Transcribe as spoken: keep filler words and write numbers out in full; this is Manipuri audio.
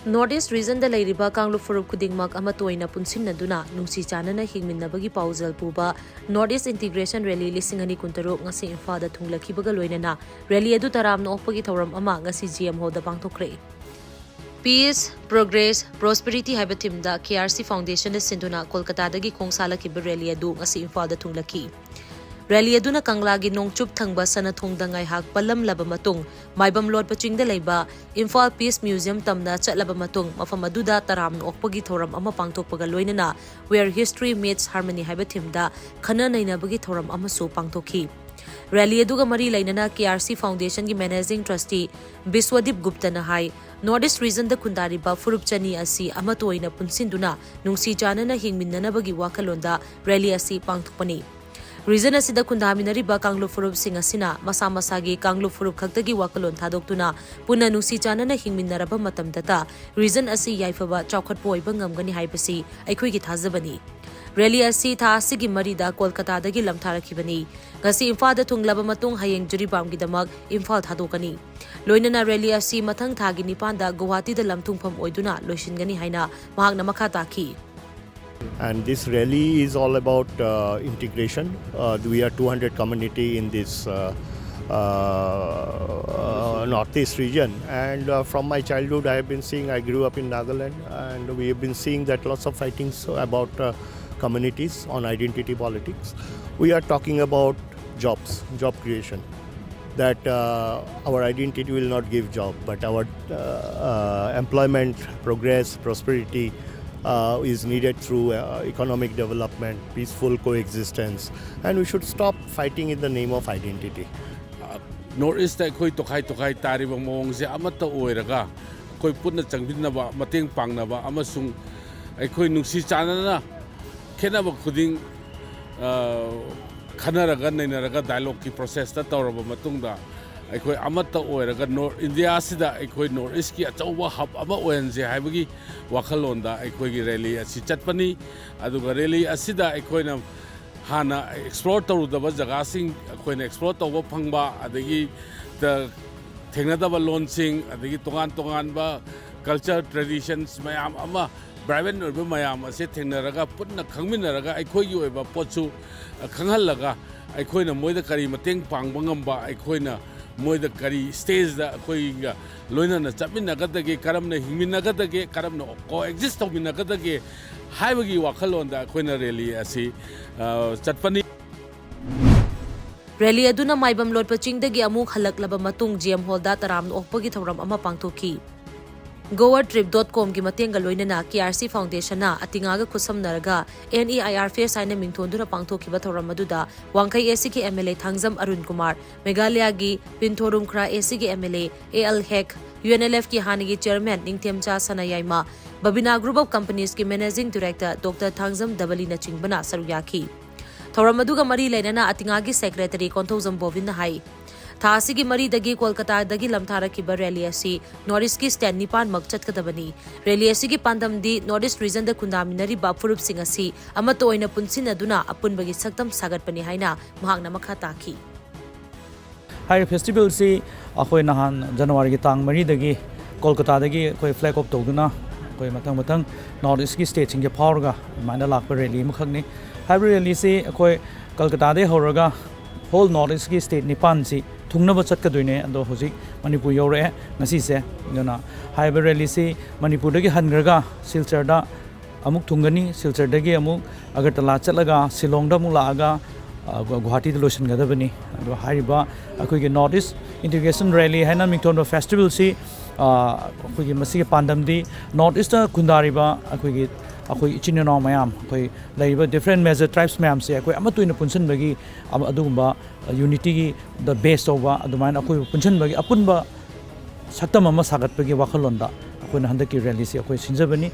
North East Regionꯗ ꯂꯩꯔꯤꯕ ꯀꯥꯡꯂꯨꯞ ꯐꯨꯔꯨꯞ ꯈꯨꯗꯤꯡꯃꯛ ꯑꯃꯠꯇ ꯑꯣꯏꯅ ꯄꯨꯟꯁꯤꯟꯅꯗꯨꯅ ꯅꯨꯡꯁꯤ ꯆꯥꯟꯅꯅ ꯍꯤꯡꯃꯤꯟꯅꯕꯒꯤ ꯄꯥꯎꯖꯦꯜ ꯄꯨꯕ North East Integration Rally ꯂꯤꯁꯤꯡ ꯑꯅꯤ ꯀꯨꯟꯇꯔꯨꯛ ꯉꯁꯤ ꯏꯝꯐꯥꯜꯗ ꯊꯨꯡꯂꯈꯤꯕꯒ ꯂꯣꯏꯅꯅ rally ꯑꯗꯨ ꯇꯔꯥꯝꯅ ꯑꯣꯛꯄꯒꯤ ꯊꯧꯔꯝ ꯑꯃ ꯉꯁꯤ G M Hallꯗ ꯄꯥꯡꯊꯣꯛꯈ꯭ꯔꯦ꯫ Peace, Progress, Prosperity ꯍꯥꯏꯕ themeꯗ K R C Foundationꯅ ꯁꯤꯟꯗꯨꯅ ꯀꯣꯜꯀꯇꯥꯗꯒꯤ ꯈꯣꯡ ꯁꯥꯜꯂꯛꯈꯤꯕ rally ꯑꯗꯨ ꯉꯁꯤ ꯏꯝꯐꯥꯜꯗ ꯊꯨꯡꯂꯈꯤ꯫ Rally ꯑꯗꯨꯅ ꯀꯪꯂꯥꯒꯤ ꯅꯣꯡꯆꯨꯞ ꯊꯪꯕ ꯁꯅꯊꯣꯡꯗ ꯉꯥꯏꯍꯥꯛ ꯄꯜꯂꯝꯂꯕ ꯃꯇꯨꯡ, ꯃꯥꯏꯕꯝ ꯂꯣꯠꯄ ꯆꯤꯡꯗ ꯂꯩꯕ ꯏꯝꯐꯥꯜ Peace Museum ꯇꯝꯅ ꯆꯠꯂꯕ ꯃꯇꯨꯡ, ꯃꯐꯝ ꯑꯗꯨꯗ ꯇꯔꯥꯝꯅ ꯑꯣꯛꯄꯒꯤ ꯊꯧꯔꯝ ꯑꯃ ꯄꯥꯡꯊꯣꯛꯄꯒ ꯂꯣꯏꯅꯅ Where History Meets Harmony ꯍꯥꯏꯕ themeꯗ ꯈꯟꯅ ꯅꯩꯅꯕꯒꯤ ꯊꯧꯔꯝ ꯑꯃꯁꯨ ꯄꯥꯡꯊꯣꯛꯈꯤ꯫ Rally ꯑꯗꯨꯒ ꯃꯔꯤ ꯂꯩꯅꯅ K R C Foundationꯒꯤ Managing Trustee ꯕꯤꯁ꯭ꯋꯗꯤꯞ ꯒꯨꯞꯇꯅ ꯍꯥꯏ, North East Regionꯗ ꯈꯨꯟꯗꯥꯔꯤꯕ ꯐꯨꯔꯨꯞ ꯆꯅꯤ ꯑꯁꯤ ꯑꯃꯠꯇ ꯑꯣꯏꯅ ꯄꯨꯟꯁꯤꯟꯗꯨꯅ ꯅꯨꯡꯁꯤ ꯆꯥꯟꯅꯅ ꯍꯤꯡꯃꯤꯟꯅꯅꯕꯒꯤ ꯋꯥꯈꯜꯂꯣꯟꯗ rally ꯑꯁꯤ ꯄꯥꯡꯊꯣꯛꯄꯅꯤ꯫ Region ꯑꯁꯤꯗ ꯈꯨꯟꯗꯥꯃꯤꯟꯅꯔꯤꯕ ꯀꯥꯡꯂꯨꯞ ꯐꯨꯔꯨꯞꯁꯤꯡ ꯑꯁꯤꯅ ꯃꯁꯥ ꯃꯁꯥꯒꯤ ꯀꯥꯡꯂꯨꯞ ꯐꯨꯔꯨꯞ ꯈꯛꯇꯒꯤ ꯋꯥꯈꯜꯂꯣꯟ ꯊꯥꯗꯣꯛꯇꯨꯅ ꯄꯨꯟꯅ ꯅꯨꯡꯁꯤ ꯆꯥꯟꯅꯅ ꯍꯤꯡꯃꯤꯟꯅꯔꯕ ꯃꯇꯝꯗꯇ region ꯑꯁꯤ ꯌꯥꯏꯐꯕ ꯆꯥꯎꯈꯠꯄ ꯑꯣꯏꯕ ꯉꯝꯒꯅꯤ ꯍꯥꯏꯕꯁꯤ ꯑꯩꯈꯣꯏꯒꯤ ꯊꯥꯖꯕꯅꯤ꯫ Rally ꯑꯁꯤ ꯊꯥ ꯑꯁꯤꯒꯤ ꯃꯔꯤꯗ ꯀꯣꯜꯀꯇꯥꯗꯒꯤ ꯂꯝꯊꯥꯔꯛꯈꯤꯕꯅꯤ꯫ ꯉꯁꯤ ꯏꯝꯐꯥꯜꯗ ꯊꯨꯡꯂꯕ ꯃꯇꯨꯡ ꯍꯌꯦꯡ ꯖꯤꯔꯤꯕꯥꯝꯒꯤꯗꯃꯛ ꯏꯝꯐꯥꯜ ꯊꯥꯗꯣꯛꯀꯅꯤ꯫ ꯂꯣꯏꯅꯅ rally ꯑꯁꯤ ꯃꯊꯪ ꯊꯥꯒꯤ ꯅꯤꯄꯥꯟꯗ ꯒꯨꯋꯥꯍꯥꯇꯤꯗ ꯂꯝꯊꯨꯡꯐꯝ ꯑꯣꯏꯗꯨꯅ ꯂꯣꯏꯁꯤꯟꯒꯅꯤ ꯍꯥꯏꯅ ꯃꯍꯥꯛꯅ ꯃꯈꯥ ꯇꯥꯈꯤ꯫ And this rally is all about uh, integration. Uh, we are two hundred community in this uh, uh, uh, northeast region, and uh, from my childhood, I have been seeing. I grew up in Nagaland, and we have been seeing that lots of fightings about uh, communities on identity politics. We are talking about jobs, job creation. That uh, our identity will not give job, but our uh, uh, employment, progress, prosperity uh, is needed through uh, economic development, peaceful coexistence, and we should stop fighting in the name of identity. North East ꯑꯩꯈꯣꯏ ꯇꯣꯈꯥꯏ ꯇꯣꯈꯥꯏ ꯇꯥꯔꯤꯕ ꯃꯑꯣꯡꯁꯦ ꯑꯃꯠꯇ ꯑꯣꯏꯔꯒ ꯑꯩꯈꯣꯏ ꯄꯨꯟꯅ ꯆꯪꯃꯤꯟꯅꯕ, ꯃꯇꯦꯡ ꯄꯥꯡꯅꯕ ꯑꯃꯁꯨꯡ ꯑꯩꯈꯣꯏ ꯅꯨꯡꯁꯤ ꯆꯥꯟꯅꯅ ꯈꯦꯠꯅꯕ ꯈꯨꯗꯤꯡ ꯈꯟꯅꯔꯒ ꯅꯩꯅꯔꯒ dialogueꯀꯤ processꯇ ꯇꯧꯔꯕ ꯃꯇꯨꯡꯗ ꯑꯩꯈꯣꯏ ꯑꯃꯠꯇ ꯑꯣꯏꯔꯒ North India ꯑꯁꯤꯗ ꯑꯩꯈꯣꯏ North Eastꯀꯤ ꯑꯆꯧꯕ hub ꯑꯃ ꯑꯣꯏꯍꯟꯁꯦ ꯍꯥꯏꯕꯒꯤ ꯋꯥꯈꯜꯂꯣꯟꯗ ꯑꯩꯈꯣꯏꯒꯤ rally ꯑꯁꯤ ꯆꯠꯄꯅꯤ꯫ ꯑꯗꯨꯒ rally ꯑꯁꯤꯗ ꯑꯩꯈꯣꯏꯅ ꯍꯥꯟꯅ explore ꯇꯧꯔꯨꯗꯕ ꯖꯒꯥꯁꯤꯡ ꯑꯩꯈꯣꯏꯅ explore ꯇꯧꯕ ꯐꯪꯕ, ꯑꯗꯒꯤ ꯊꯦꯡꯅꯗꯕ ꯂꯣꯟꯁꯤꯡ, ꯑꯗꯒꯤ ꯇꯣꯉꯥꯟ ꯇꯣꯉꯥꯟꯕ culture traditions ꯃꯌꯥꯝ ꯑꯃ, ꯕ꯭ꯔꯥꯏꯕꯦꯜ ꯑꯣꯏꯕ ꯃꯌꯥꯝ ꯑꯁꯦ ꯊꯦꯡꯅꯔꯒ, ꯄꯨꯟꯅ ꯈꯪꯃꯤꯟꯅꯔꯒ, ꯑꯩꯈꯣꯏꯒꯤ ꯑꯣꯏꯕ ꯄꯣꯠꯁꯨ ꯈꯪꯍꯜꯂꯒ, ꯑꯩꯈꯣꯏꯅ ꯃꯣꯏꯗ ꯀꯔꯤ ꯃꯇꯦꯡ ꯄꯥꯡꯕ ꯉꯝꯕ, ꯑꯩꯈꯣꯏꯅ ꯃꯣꯏꯗ ꯀꯔꯤ ꯁ꯭ꯇꯦꯖꯇ ꯑꯩꯈꯣꯏꯒ ꯂꯣꯏꯅꯅ ꯆꯠꯃꯤꯟꯅꯒꯗꯒꯦ, ꯀꯔꯝꯅ ꯍꯤꯡꯃꯤꯟꯅꯒꯗꯒꯦ, ꯀꯔꯝꯅ ꯀꯣ ꯑꯦꯛꯖꯤꯁ ꯇꯧꯃꯤꯟꯅꯒꯗꯒꯦ ꯍꯥꯏꯕꯒꯤ ꯋꯥꯈꯜꯂꯣꯟꯗ ꯑꯩꯈꯣꯏꯅ ꯔꯦꯂꯤ ꯑꯁꯤ, ꯑ, ꯆꯠꯄꯅꯤ꯫ ꯔꯦꯂꯤ ꯑꯗꯨꯅ ꯃꯥꯏꯕꯝ ꯂꯣꯠꯄ ꯆꯤꯡꯗꯒꯤ ꯑꯃꯨꯛ ꯍꯜꯂꯛꯂꯕ ꯃꯇꯨꯡ ꯖꯤ ꯑꯦꯝ ꯍꯣꯜꯗ ꯇꯔꯥꯝꯅ ꯑꯣꯛꯄꯒꯤ ꯊꯧꯔꯝ ꯑꯃ ꯄꯥꯡꯊꯣꯛꯈꯤ꯫ Goa trip dot com ꯒꯤ ꯃꯇꯦꯡꯒ ꯂꯣꯏꯅꯅ ꯀꯦ ꯑꯥꯔ ꯁꯤ ꯐꯥꯎꯟꯗꯦꯁꯟꯅ ꯑꯇꯤꯉꯥꯒ ꯈꯨꯠꯁꯝꯅꯔꯒ ꯑꯦꯟ ꯏ ꯑꯥꯏ ꯑꯥꯔ ꯐꯦꯁ ꯍꯥꯏꯅ ꯃꯤꯡꯊꯣꯟꯗꯨꯅ ꯄꯥꯡꯊꯣꯛꯈꯤꯕ ꯊꯧꯔꯝ ꯑꯗꯨꯗ ꯋꯥꯡꯈꯩ ꯑꯦ ꯁꯤꯒꯤ M L A Thangjam Arun Kumar, ꯃꯦꯘꯥꯂꯌꯥꯒꯤ ꯄꯤꯟꯊꯣꯔꯨꯝꯈ꯭ꯔꯥ ꯑꯦ ꯁꯤꯒꯤ M L A A L Hek, U N L ꯑꯦꯐꯀꯤ ꯍꯥꯟꯅꯒꯤ chairman Ningthemcha Sanayaima, Babina group of ꯀꯝꯄꯅꯤꯁꯀꯤ ꯃꯦꯅꯦꯖꯤꯡ ꯗꯤꯔꯦꯛꯇꯔ ꯗꯣꯛꯇꯔ ꯊꯥꯡꯖꯝ ꯗꯕꯂꯤꯅꯆꯤꯡꯕꯅ ꯁꯔꯨꯛ ꯌꯥꯈꯤ꯫ ꯊꯧꯔꯝ ꯑꯗꯨꯒ ꯃꯔꯤ ꯂꯩꯅꯅ ꯑꯇꯤꯉꯥꯒꯤ ꯁꯦꯀ꯭ꯔꯦꯇꯔꯤ ꯀꯣꯟꯊꯧꯖꯝ ꯕꯣꯕꯤꯟꯅ ꯍꯥꯏ, ꯊꯥ ꯑꯁꯤꯒꯤ ꯃꯔꯤꯗꯒꯤ ꯀꯣꯜꯀꯇꯥꯗꯒꯤ ꯂꯝꯊꯥꯔꯛꯈꯤꯕ ꯔꯦꯂꯤ ꯑꯁꯤ ꯅꯣꯔꯠ ꯏꯁꯀꯤ ꯁ꯭ꯇꯦꯠ ꯅꯤꯄꯥꯟꯃꯛ ꯆꯠꯀꯗꯕꯅꯤ꯫ ꯔꯦꯂꯤ ꯑꯁꯤꯒꯤ ꯄꯥꯟꯗꯝꯗꯤ ꯅꯣꯔꯠ ꯏꯁ ꯔꯤꯖꯟꯗ ꯈꯨꯟꯗꯥꯃꯤꯟꯅꯔꯤꯕ ꯐꯨꯔꯨꯞꯁꯤꯡ ꯑꯁꯤ ꯑꯃꯠꯇ ꯑꯣꯏꯅ ꯄꯨꯟꯁꯤꯟꯅꯗꯨꯅ ꯑꯄꯨꯟꯕꯒꯤ ꯁꯛꯇꯝ ꯁꯥꯒꯠꯄꯅꯤ ꯍꯥꯏꯅ ꯃꯍꯥꯛꯅ ꯃꯈꯥ ꯇꯥꯈꯤ꯫ ꯍꯥꯏꯔꯤꯕ ꯐꯦꯁꯇꯤꯚꯦꯜꯁꯤ ꯑꯩꯈꯣꯏ ꯅꯍꯥꯟ ꯖꯅꯋꯥꯔꯤꯒꯤ ꯇꯥꯡ ꯃꯔꯤꯗꯒꯤ ꯀꯣꯜꯀꯇꯥꯗꯒꯤ ꯑꯩꯈꯣꯏ ꯐ꯭ꯂꯦꯒ ꯑꯣꯐ ꯇꯧꯗꯨꯅ ꯑꯩꯈꯣꯏ ꯃꯊꯪ ꯃꯊꯪ ꯅꯣꯔꯠ ꯏꯁꯀꯤ ꯁ꯭ꯇꯦꯠꯁꯤꯡꯁꯦ ꯐꯥꯎꯔꯒ ꯑꯗꯨꯃꯥꯏꯅ ꯂꯥꯛꯄ ꯔꯦꯂꯤ ꯑꯃꯈꯛꯅꯤ꯫ ꯍꯥꯏꯔꯤꯕ ꯔꯦꯂꯤꯁꯤ ꯑꯩꯈꯣꯏ ꯀꯜꯀꯇꯥꯗꯒꯤ ꯍꯧꯔꯒ ꯍꯣꯜ ꯅꯣꯔꯠ ꯏꯁꯀꯤ ꯁ꯭ꯇꯦꯠ ꯅꯤꯄꯥꯟꯁꯤ ꯊꯨꯡꯅꯕ ꯆꯠꯀꯗꯣꯏꯅꯦ꯫ ꯑꯗꯣ ꯍꯧꯖꯤꯛ ꯃꯅꯤꯄꯨꯔ ꯌꯧꯔꯛꯑꯦ ꯉꯁꯤꯁꯦ꯫ ꯑꯗꯨꯅ ꯍꯥꯏꯔꯤꯕ ꯔꯦꯂꯤꯁꯤ ꯃꯅꯤꯄꯨꯔꯗꯒꯤ ꯍꯟꯈ꯭ꯔꯒ ꯁꯤꯜꯆꯔꯗ ꯑꯃꯨꯛ ꯊꯨꯡꯒꯅꯤ꯫ ꯁꯤꯜꯆꯔꯗꯒꯤ ꯑꯃꯨꯛ ꯑꯒꯔꯇꯂꯥ ꯆꯠꯂꯒ ꯁꯤꯂꯣꯡꯗ ꯑꯃꯨꯛ ꯂꯥꯛꯑꯒ, ꯑ, ꯒꯨ-, ꯒꯨꯋꯥꯍꯥꯇꯤꯗ ꯂꯣꯏꯁꯤꯟꯒꯗꯕꯅꯤ꯫ ꯑꯗꯣ ꯍꯥꯏꯔꯤꯕ ꯑꯩꯈꯣꯏꯒꯤ ꯅꯣꯔꯠ ꯏꯁ ꯏꯟꯇꯤꯒ꯭ꯔꯦꯁꯟ ꯔꯦꯂꯤ ꯍꯥꯏꯅ ꯃꯤꯡꯊꯣꯟꯕ ꯐꯦꯁꯇꯤꯚꯦꯜꯁꯤ, ꯑ, ꯑꯩꯈꯣꯏꯒꯤ ꯃꯁꯤꯒꯤ ꯄꯥꯟꯗꯝꯗꯤ ꯅꯣꯔꯠ ꯏꯁꯇ ꯈꯨꯟꯗꯥꯔꯤꯕ ꯑꯩꯈꯣꯏꯒꯤ, ꯑꯩꯈꯣꯏ ꯏꯆꯤꯟ ꯏꯅꯥꯎ ꯃꯌꯥꯝ, ꯑꯩꯈꯣꯏ ꯂꯩꯔꯤꯕ ꯗꯤꯐ꯭ꯔꯦꯟ ꯃꯦꯖꯔ ꯇ꯭ꯔꯥꯏꯕꯁ ꯃꯌꯥꯝꯁꯦ ꯑꯩꯈꯣꯏ ꯑꯃꯠꯇ ꯑꯣꯏꯅ ꯄꯨꯟꯁꯤꯟꯕꯒꯤ ꯑꯃ-, ꯑꯗꯨꯒꯨꯝꯕ ꯌꯨꯅꯤꯇꯤꯒꯤ ꯗ ꯕꯦꯁ ꯇꯧꯕ ꯑꯗꯨꯃꯥꯏꯅ ꯑꯩꯈꯣꯏꯕꯨ ꯄꯨꯟꯁꯤꯟꯕꯒꯤ ꯑꯄꯨꯟꯕ ꯁꯛꯇꯝ ꯑꯃ ꯁꯥꯒꯠꯄꯒꯤ ꯋꯥꯈꯜꯂꯣꯟꯗ ꯑꯩꯈꯣꯏꯅ ꯍꯟꯗꯛꯀꯤ ꯔꯦꯂꯤꯁꯤ ꯑꯩꯈꯣꯏ ꯁꯤꯟꯖꯕꯅꯤ꯫